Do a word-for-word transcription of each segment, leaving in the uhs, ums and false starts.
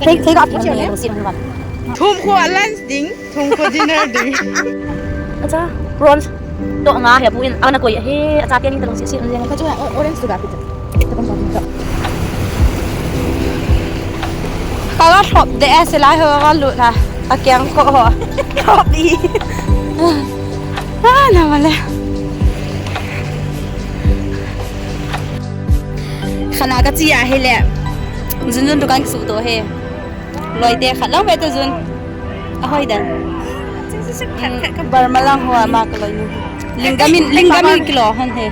Thei, thei ka pi ne, si ne ba. Thum ko lunch ding, thum ko dinner ding. Acha, prawns. To nga he buin, ana koi he, acha te ni ta long si si. Ka chu orange tu ka pi. Ka la thop de ase lai ho ka lut na. A kiang ko ho. Thop i. Ah, na male. Khana ka chi a hi le. Zun zun dukan kisu to he. Loi te khat lang ve te zun. A hoi dan. Bar ma lang ho ma ka loi nu. Linggamin, linggamin kilo han he.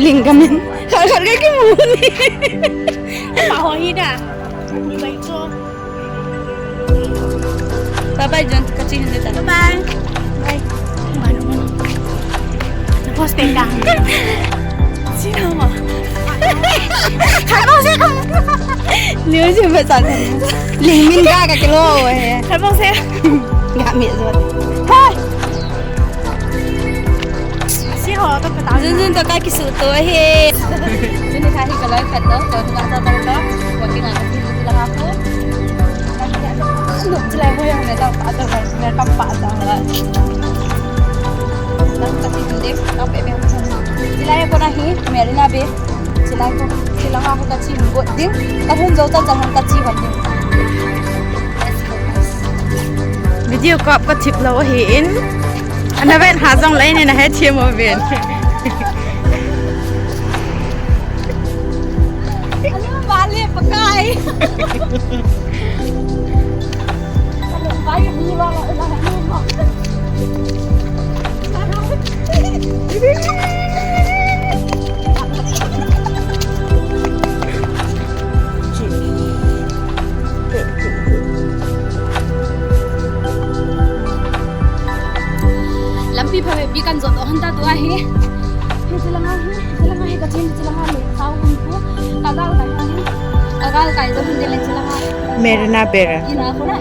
Linggamin. Khat khat ka kimu ni. Pa ho hi da. Bye bye, John. Ka chi hin ta. Bye bye. Bye. Bye. Na post pe ka. Sino mo? Khat mo se. Liu si ba san. Ling min ga ka kilo he. Khat mo se. Ga mi zo. Hai. Asi ho, to kata. Zun zun to ka kisu to he. Zun ni ka hi ka lai khat to, to na to to to. Wa ki na ka kisu la ha ko. Lu chilai ho yang ne to pa to ne ka pa to la. Nang ka ti de, ka pe be. Chilai ko na hi, Marina Bay. Chilai ko, chilanga ho ka chi hon got ding. Ka hon jo ta ta hon ka chi hon ding. Video kap ka thip lo hi in. Ana ven ha jong lai ni na he thiem o ven. Ano ba le pakai. Lampi pha bi kan jot hon ta tu ahi. Hi chilanga hi, chilanga hi ka chin chilanga le kau hun ku. Ka gal kai hin. Ka gal kai to hin de le chilanga. Marina Bay. Ina ko na.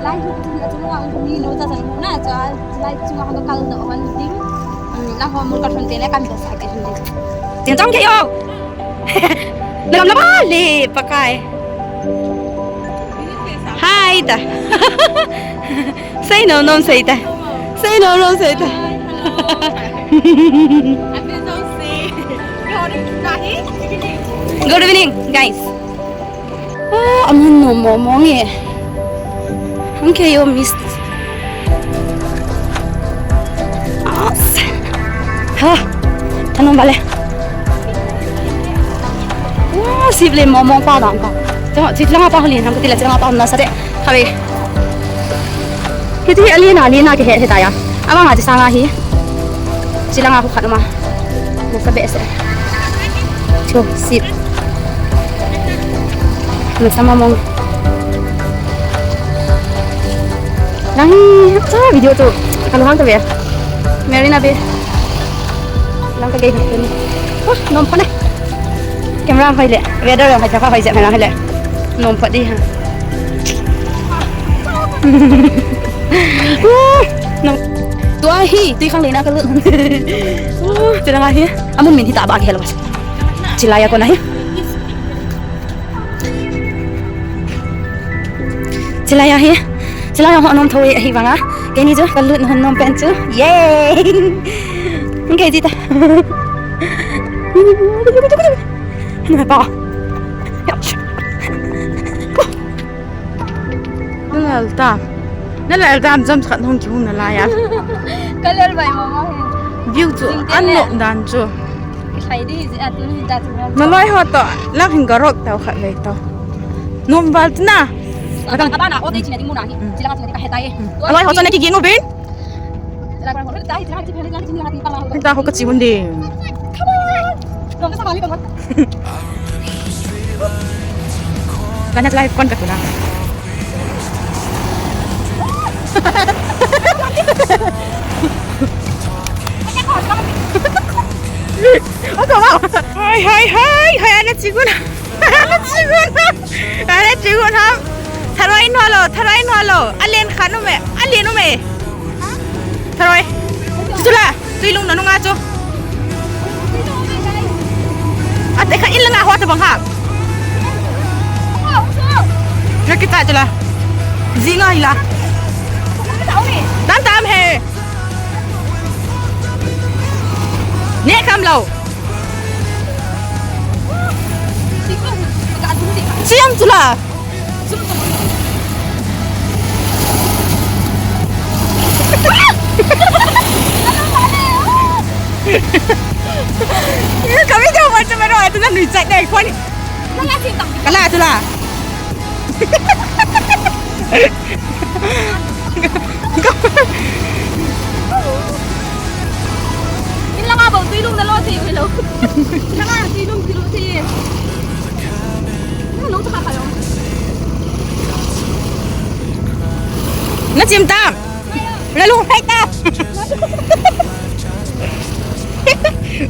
Lai hu tu na chilanga ko mi no ta san na cha lai chunga ko kal do wan ding. La ho mun ka thon te le kan do sa ke hin. Tin tong ke yo. Lam la ba le pakai. Hi ta. Say no no say ta. Say no no say ta. Good evening, guys. Ah, amun no mo mo nge. Okay, you missed. Ha, thanom bale. Wow, sip le mo mo pa dang pa. Chilanga pa holi nam kati la chilanga pa na sa de. Khabe. Hiti ali na ali na ke he he ta ya. Ama nga chi sanga hi. Chilanga ko khat ma. Nasa behseh. Chu, sip. Nasa mamong. Lang hi, sa video tu. Ka lunghang ta ve. Marina Bay. Lang ka gei hon. Oh, nom pa na. Camera hoi le. Weather hoi le. Hoi le. Nom pa di ha. Tua hi, tui khang leina ka lut. Chilanga hi. Amun min hi ta ba ki helo. Chilai a kona hi. Chilai a hi. Chilai a ho nom thoi hi vanga. Keini chu ka lut nom pen chu. Yay. Ngai ji ta. Hanu pa. Na lal ta. Na lal ta, jam khat hung kihung na lai a. Ka lal bai mama hi. View chu an nom dan chu. Khai di ji a tu ni da tu. Na loi ho to, lang hin garok tau khat lei to. Nom val tu na. Aba na, o te china ding mu na hi. Chilanga china ding ka he ta e. Na loi ho chu na kiging u bin. Ni ta ho ka chi mun ding. Kana live kon ka tu na. Hai, hai, hai, hai, ana chi gun. Ana chi gun. Ana chi gun ham. Tharoi no lo, tharoi no lo. Alen khan um e, alen um e. Tharoi. Chu chu la, tui lung na nunga chu. Ate kha in la nga ho ta bang ha. Nakita tula. Zinga ila. Tam tam he. Neh kham lou. Siam tula. Kami dia macam mana tu kan, ni chat deh, kau ni. Kala tula. Inlanga bou tui lung nalo thei lou. Inlanga tui lung thei lou thei. Nalo cha kha lou. Nachim tam. Nalung hai tam.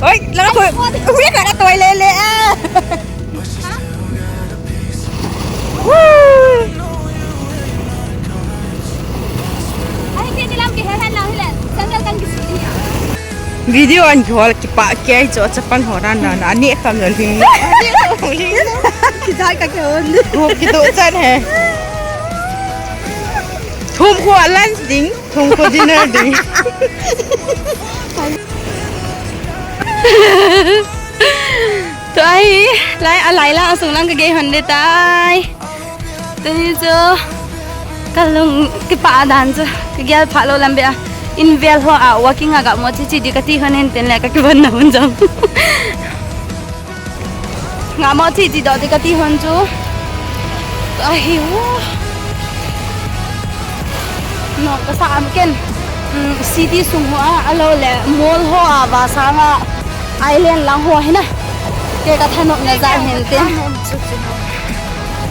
Oi, langa khu. Khu ya kana toi le le a. Video an hol kipa kei cho chapang ho ran na na ni kham lo ling. Kijai ka ke on. Ho kido chan he. Thum khu lunch ding, thum khu dinner ding. Tua hi, lai a lai la a sung lang ka gei hon de tai. Tuni chu ka lung kipa dan chu ka gel pha lou lam be a. In vel ho a walking a ga mo chi chi di ka ti hon in ten le ka kivon na hun jong. Nga mo chi chi do ti ka ti hon chu. Ahi u. No, ka sa am ken. Mm, city sung ho a, a lou le mall ho a, va sang a, island lang ho hi na. Ke ka thanop na ja hin tin.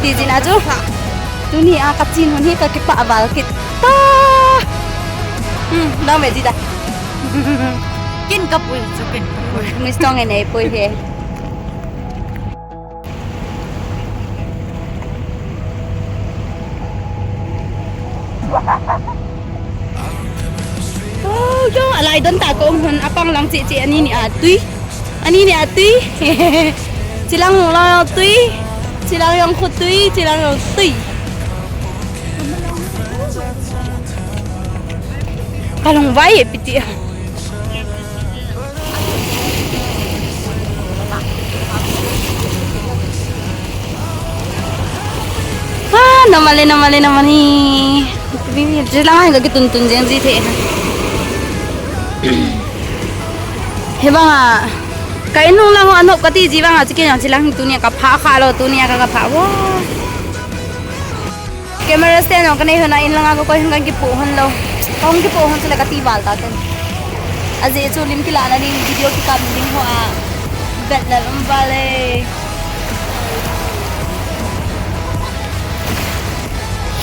Ti jin a chu. Tuni a ka chin hon hi ka kipa val kit ta. Hmm, nang me ji da. Kin ka pui chu kin ka pui. Mi strong e nei pui he. Oh, yo, alai don ta ko um hon apang lang chi chi ani ni a tui. Ani ni a tui. Chilang la tui. Chilang yong khu tui, chilang yong tui. Kalung vai e piti. Ah, namale, namale, namale. Bini, jilanga ka kitun tun jeng ji the. He banga, ka inung lang ho anop ka ti ji banga, chicken yang chilang tunia ka pha kha lou, tunia ka, ka pha. Wow. Camera stand jong ka nei hon a, in langa ka koi hon ka kipoh hon lou. Ka hung kipoh hon chule ka ti val ta ten. Ajeh chu lim kila na ding, video kikap ding ho a. Bet lel um val e.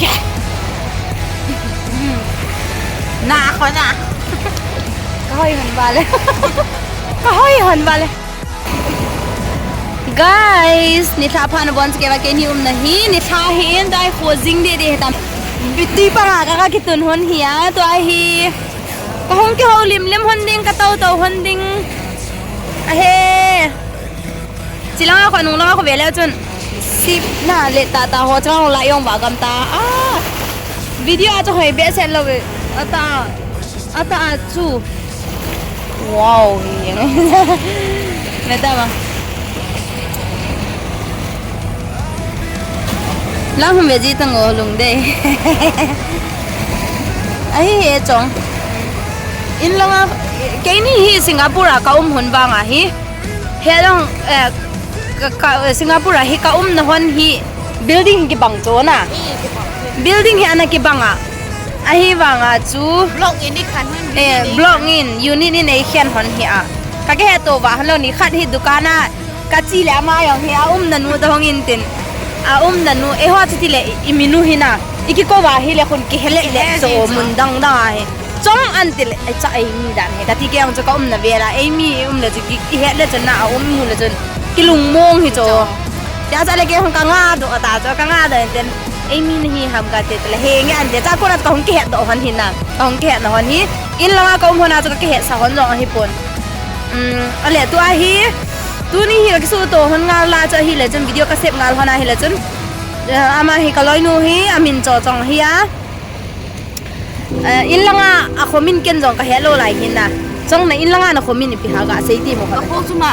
Yeah. Na ko na. Ka hoi hon val e. Ka hoi hon val e. Guys, nilhah pha nabon chu keiva keini umna hi, nilhah hi in, tua hi kho jing deh deh hitam. Bitui panga ka, ka kitun hon hi a, tua hi. Ka hung kihoulim lim hon ding, ka tou tou hon ding. Ahe. Chilanga kho nung langa kho ve leu chun. Sip na le ta ta ho chang la yong ba gam ta. Ah. Video a chu hoi behseh lou ve. Ata. Ata a chu. Wow, hi jeng. Meta ma. Lang hum ve ji tang o lung dei. Ahi he chong. In langa, keini hi Singapore a ka um hon vanga hi. He long, eh, ka, ka, Singapore a hi ka umna hon hi building hi kibang chu na. Building hi ana kibang a. Ahivanga chu, block in i khan hon, eh, unit in, block in, unit in ei khen hon hi a. Ka kihe to va hon lou ni khat hi dukan a, ka chi le ama jong hi a umna nu ta hong in tin. A umna nu, eiho chu ti le i, i minu hi na. I kikou va hi le khun kihe le le kihe so ji mun dang dang a hi. Chong an ti le, ai cha ei mi dan hi. Ka ti kei jong chu ka umna vel a, ei mi um le chu ki, i het le chun na, a um mu le chun. Kilung mong hi chu. Tia cha le kei hung ka nga doh ta chu, ka nga doh in tin. Ei mi nahi ham ka ti le, he nge an ti cha ko na ka hung kihet doh hon hi na. Ka hung kihet na hon hi. In langa ka um hon a chu ka kihet sa hon jong ahi pon. Um, ale tua hi. Tuni hi ka kisu to hon ngal la chu ahi le chun video ka sep ngal hon ahi le chun. Eh, ama hi ka loinu hi, amin Chochong hi a. Eh, in langa a khomin ken jong ka hello lai hin na. Chong na in langa na khomin ipi ha ga sei ti mo ka. Ka kho chu ma.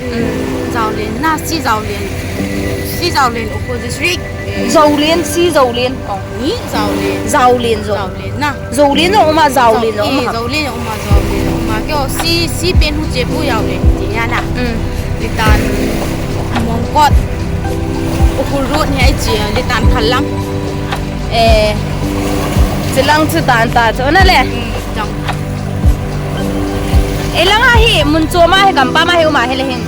Mm. Zaolian na, si Zaolian. Si Zaolian, Ukhrul district. Zaolian, si Zaolian. Oh. Ni Zaolian. Zaolian jo. Zaolian na. Zaolian jo, uma Zaolian jo, eh, uma. Zaolian jo, uma Zaolian jo, uma. Kyo si, si pen hu che pu Zaolian ti ya na. Mm. Litan Mongkot. Ukhrul road ni ai chi, litan Phallang. Eh. Chilang chu tan ta chu na le. Mm, jong. Eh, langa hi, mun chu ma hi, kam pa ma hi, uma hi le hin.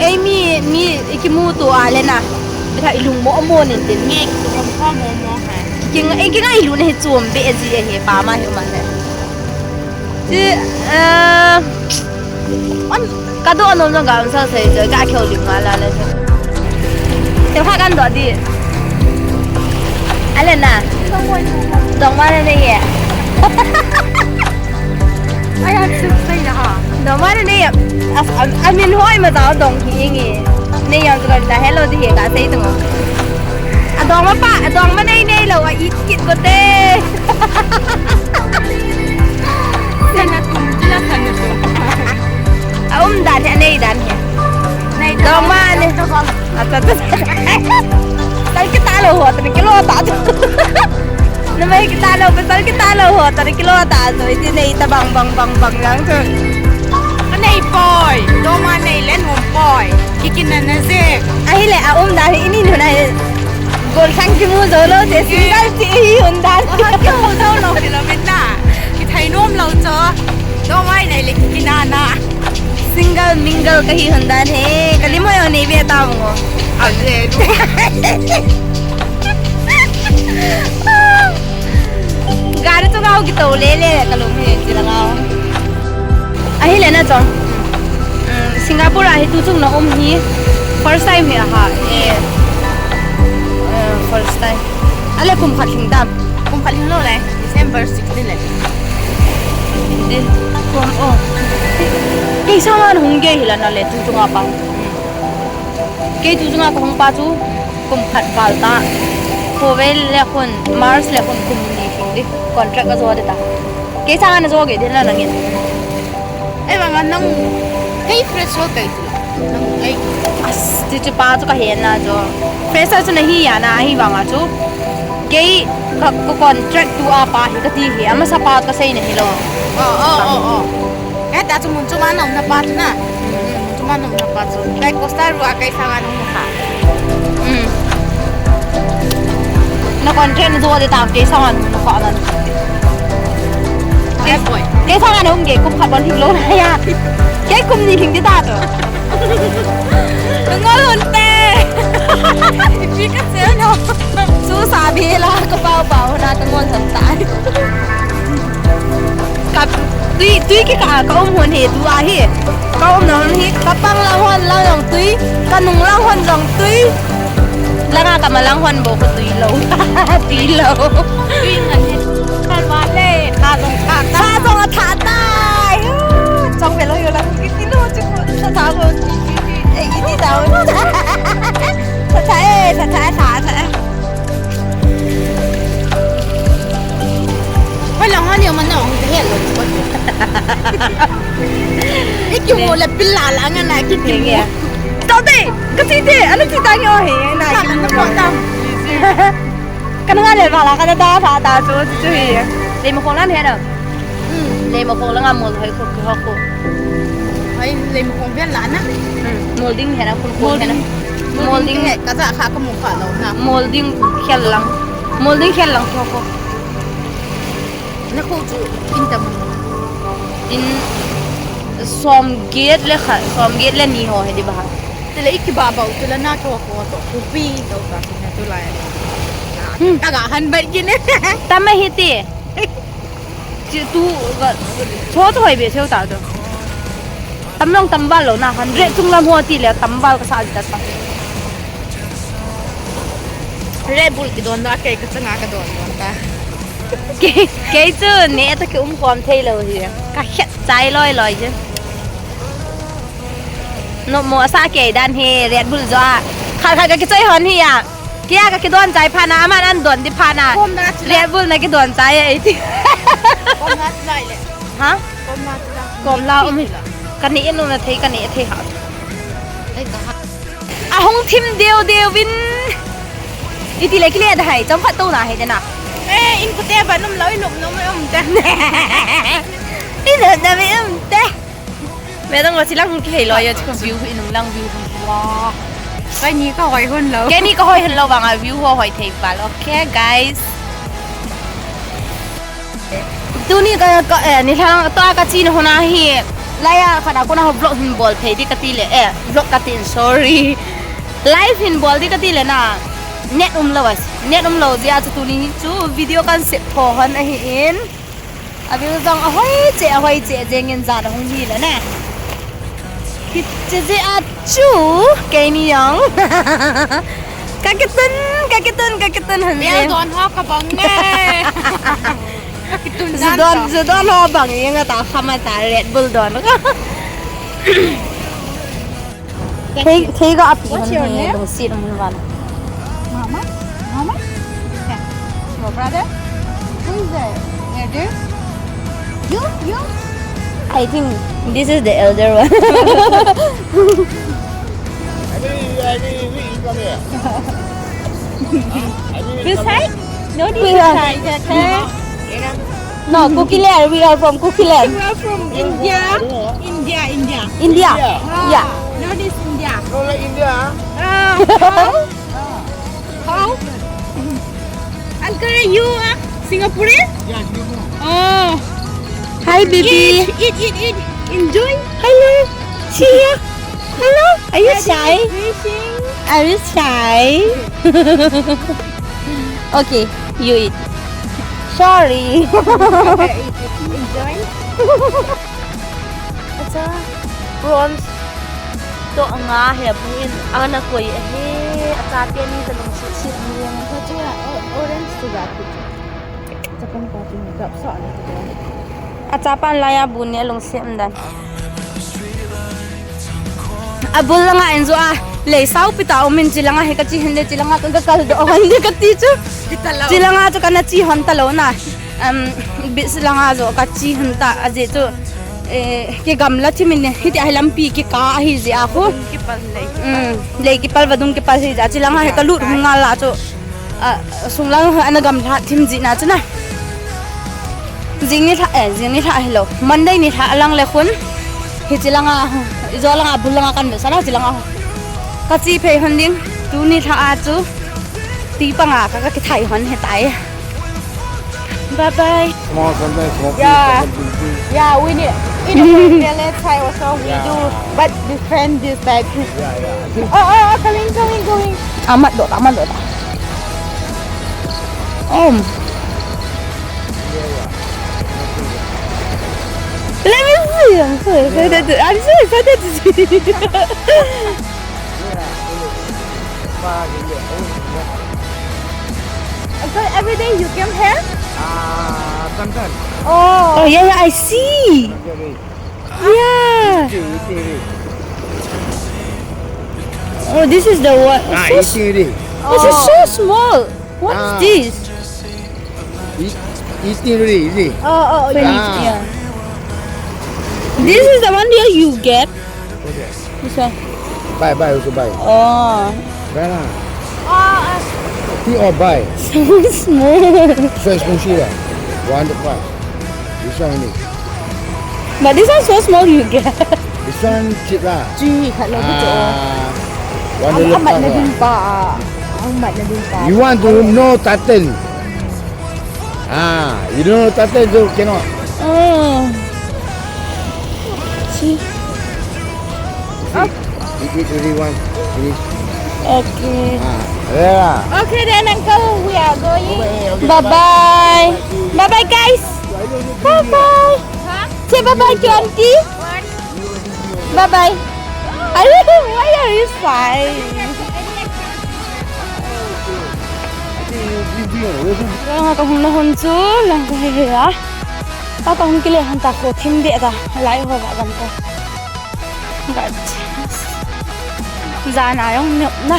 Ei mi, mi, i kimu tu a le na. Bita i lung mo mo ni tin. Nge, ki tu mo mo mo ha. King, ei kingai lu ne chom be ji he pa ma he ma he. Ti, eh, on, ka do no no ga sa se je ga kheu lim ma la le. Te pha kan do di. Ale na. Dong ma ne ye. Ai, an suk sai na ha. Dong ma nei, a, a, a min hoi ma tao dong hi nge. Nei yang tu kan ta hello di he ka sei tu. A dong ma pa, a dong ma nei nei lo, a it kit ko te. Sana tum, tila sana tum. A um dan he, nei dan he. Nei dong ma nei. Ata ta. Tal kita lo ho, tal kilo ta. Namai kita lo, pasal kita lo ho, tari kilo ta so, iti nei ta bang, bang, bang, bang lang so. Anei poi, doma nei len hom poi. Kikina na je. Ahile, a um da hi ini nu na hi. Gol khang kimu jo lo, te single ti hi un dan. Aha, kimu jo lo kilometer. Kithai nom lo cho. Doma nei le kikina na. Single mingle kahi hun dan he. Kali mo yo nei be ta mo. Aje. Gari chu ngau kito lele, ka lung hi chi la ngau. Ahile na chong. Mm, Singapore a hi tu chung na um hi first time hi a ha. Eh. Eh, first time. Ale kum khat hing dam. Kum khat hing lo le. December sixteen le. Di. Kum, oh. Kei sanga na hung gei hi la na le tu chung a pa. Kei tu chunga ka hung pa chu kum khat val ta. Khovei le khun, March le khun kum ni hing di. Contract a jo di ta. Kei sanga na jo gei di la nangin. Ei vanga nang kei fresh ho kei tu. Nang ei. As, ti chu pa chu ka he na jo. Fresh chu na hi ya na hi vanga chu. Kei ka, ka contract tu a pa hi ka ti hi. Amasa pa ka sei na hi lo. Oh, oh, oh, oh. Kei ta chu mun chu ma nong na pa chu na. Mun chu ma nong na pa chu. Kei Costa Rua kei sanga nong na pa. Mm. Na contract na jo di ta kei sanga nong na pa na. Kei, kei sanga nong kei kum khat bon hi lo na ya. Kei kum ni hing di ta to. Ngol un te. Ipi ka sel no. Su sa bi la ka pau pau na ka ngol san ta. Ka tui, tui kikah a ka um hon hi, tu a hi. Ka um na hon hi, ka pang lang hon lang jong tui, ka nung lang hon jong tui. Langa ka ma lang hon bou ka tui lo. Tui lo. Tui ngan hi. Kan wa le, ka jong ka ta. Ka jong a tha tai. Chong ve lo yo lang ki ti lo chu ko. Tha tha ko. Ei, i ti ta. Tha tha e, tha tha, tha tha. Hoilang hon yo man nong, ka het lo ko. Ikimu le pila la nga na kikimu. Nge. Tao te, ka ti te, ana ti ta nge o he, na kimu ko ta. Ka nga le ba la ka ta ta ta chu chu he. Le mo ko lan he na. Hmm. Le mo ko la nga mo hoi ko ko ko. Ai, le mo ko ben la na. Hmm. Molding he na, kun ko he na. Molding. Molding he, ka ja kha ka mo kha lo na. Molding khel lang. Molding khel lang ko ko. Na kho chu in tam. In som get le kha, som get le ni ho he di ba. Tile iki ba ba, tile na kho kho to, kupi to ka, na tu lai. Hmm. Ta ga han bai kin. Tam hi ti. Chi tu ga, cho cho hoi be cho ta to. Tam long tam val lo na, hundred chung lam ho ti le tam val ka sa di ta ta. Red Bull kidon da, kei ka changa ka don don ta. Kei, kei chu ne ta ki um khom thei lo hi. Ka het chai loi loi je. No mo sa kei dan hi Red Bull jo a. Kha kha ka ki choi hon hi ya. Kei a kakidon chai phat na, aman adon di phat na. Kom na chila. Red Bull nakidon chai e, iti. Kom na chila ile. Ha? Kom na chila. Kom la um. Kani inu na thei, kani thei ha. Ahung thim deu deu vin. Iti le kile da hai, chomkhat tou na hai dena. Eh, in kute ba num lo, in num num um te. In num num um te. Madam, wa chilang hung kihei loi a, chika view, inung lang view hung wa. Keini kahoi hon lou. Keini kahoi hon lou vang a view ho hoi thei pal. Okay, guys. Tuni ka, ka, eh, nilhah to a kache na hon ahi. Laiya khat a kona ho vlog hin bol thei di kati le, eh, vlog kati in, sorry. Live hin bol di kati le na. Net um lou as. Net um lou jeh a chu tuni chu video kan sep tho hon ahi in. A view jong ahoi cheh, ahoi cheh jeng in jan ahung hi le na. Hiche jeh a chu, keini jong. Kakitun, kakitun, kakitun hon jeng. Bel don ho kabang e. Kakitun jan to. Ju don, ju don ho bang jeng a ta kham a ta Red Bull don. Thei, thei ga api hon he, lungset um hon vang. Mama? Mama? Yeah. Your brother? Who is the elder? You? You? I think this is the elder one. This side? No, this side. No, Kukiland. We are from Kukiland. You are from India? India, India. India? Ah, yeah. Northeast India. No, not India. Ah, how? How? Uncle, you are Singaporean? Yeah, Singapore. Oh. Hi, baby. Eat, eat, eat, eat. Enjoy. Hello. Chia. Hello. Are you shy? Are you shy? Okay, you eat. Sorry. Enjoy. Acha, prawns to anga he bungin ana koi ahi, acha teni ta lungset set ni. Acha, orange to that. Achapan laiya bu ne lungset dan. Abul langa in jo a, lei saupi ta umin chilanga hi kache hin le chilanga ka, kakal doh hon di kati chu. Chilanga chu kana che hon talou na. Um, beach langa jo kache hon ta ajeh chu. Eh, kigamla thim in hiti a hi lampi kikah ahi jeh a khu. Um, lei kipal vadung kipal hi jeh a chilanga hi kalut hung ngal a chu. Ah, sunglang ana gamla thim jeh na chu na. Jing nilhah, eh, jing nilhah hilou. Monday nilhah lang le khun. Hiche langa, ijo langa, bul langa kan vetsah na, hiche langa. Kache phei hon ding, tuni lhah a chu. Ti panga ka, kakithai hon hitai. Bye bye. Small, sometimes small. Yeah. Yeah, we need, in our village side also we do, but different this type. Yeah, yeah. Oh, oh, oh, coming, coming, coming. Amat doh ta, amat doh ta. Om. Let me see. I'm so excited. To, I'm so excited to see. So every day you came here? Ah, sometimes. Oh. Oh, yeah, yeah, I see. Yeah. Oh, this is the one. Ah, so, this is so small. What's this? Eat, eating ready, is it? Oh, oh, yeah. This is the one that you get. Okay. This one. Buy, buy, also buy. Oh. Buy lah. Tea or buy? So small. So expensive lah. One hundred plus. This one only. But this one so small you get. This one cheap lah. Cheap, khat lou. Ah, one dollar plus lah. Ang mat na din pa. Ang mat na din pa. You want to know tartan? Ah, you don't know tartan, so cannot. Oh. See? You see? You eat already one. Finish. Okay. Ah, yeah. Okay then, uncle, we are going. Okay, okay, bye-bye. Bye-bye. Bye-bye, guys. Bye-bye. Say bye-bye to auntie. Bye bye. Are you, why are you shy? Lang kahung na hon chu, lang kahe he a. Ka kahung kile hon ta ko thim de ta, lai ho va gam ta. Gat. Jana jong ne na.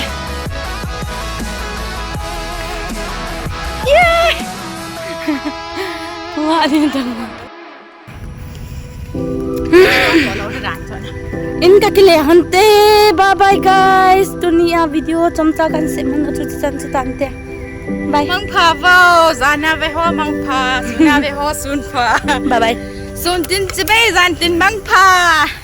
Ani dang. In ka kile hante. Bye bye guys. Tunia video chomcha kan sep man chu chan chu tante. Bye. Mangpha vo, jana ve ho mangpha, suna ve ho sunpha. Bye bye. Sun tin chibai jan tin mangpha.